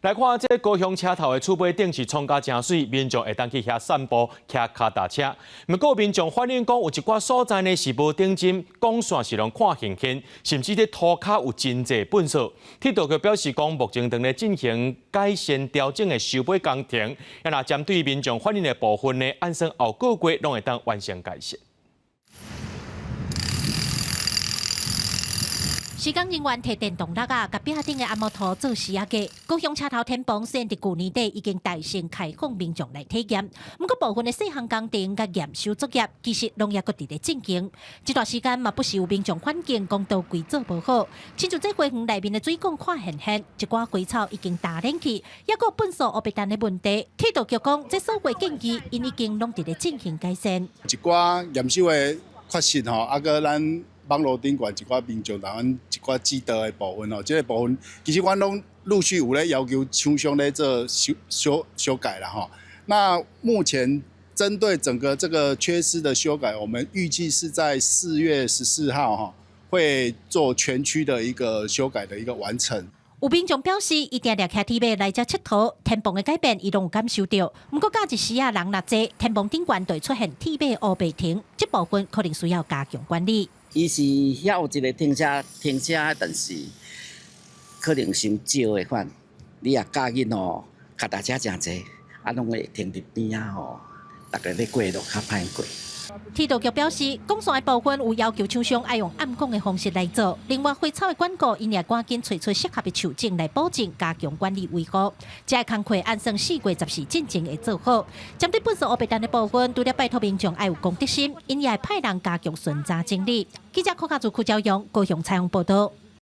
來看這高雄車頭的厝尾頂是創甲誠媠，民眾會當去遐散步、騎跤踏車。毋過民眾反映講，有一寡所在呢是無頂針，管線是攏看現現，甚至佇塗跤有真濟糞埽。鐵道局表示講，目前正咧進行改善調整的收尾工程，啊若針對民眾反映的部分呢，按算後個月攏會當完成改善。施工人員提電動轆仔，共壁頂的按摩圖做絲仔架。高雄車頭天棚雖然佇舊年底已經大成開放民眾來體驗，毋過部分的細項工程佮驗收作業，其實攏猶閣佇咧進行。這段時間嘛，不時有民眾反映講道規做無好，親像這花園內面的水管看現現，一寡花草已經焦蔫去，猶閣有糞埽烏白陳的問題。鐵道局講，這所有建議𪜶已經攏佇咧進行改善。一寡驗收的缺失吼，啊閣咱網路頂懸一寡民眾台灣一寡指導的部分吼，這個部分其實阮攏陸續有咧要求廠商咧做修修修改啦吼。那目前針對整個這個缺失的修改，我們預計是在4月14號哈，會做全區的一個修改的一個完成。有民眾表示，伊定定騎鐵馬來遮𨑨迌，天棚的改變伊攏有感受著。毋過假日時仔人若濟，天棚頂懸就會出現鐵馬烏白停，這部分可能需要加強管理。伊是遐有一個停車停車，但是可能傷少的款。你若假日吼，跤踏車誠濟，啊，攏會停佇邊仔吼，逐家咧過路較歹過。鐵道局表示，管線的部分有要求廠商愛用暗管的方式來做。另外，花草的管顧，𪜶也趕緊揣出適合的樹種來保證加強管理維護。這個工課按算4月14進前會做好。針對糞埽烏白陳的部分，除了拜託民眾愛有公德心，𪜶也會派人加強巡查整理。記者柯家祖、柯朝陽高雄採訪報道。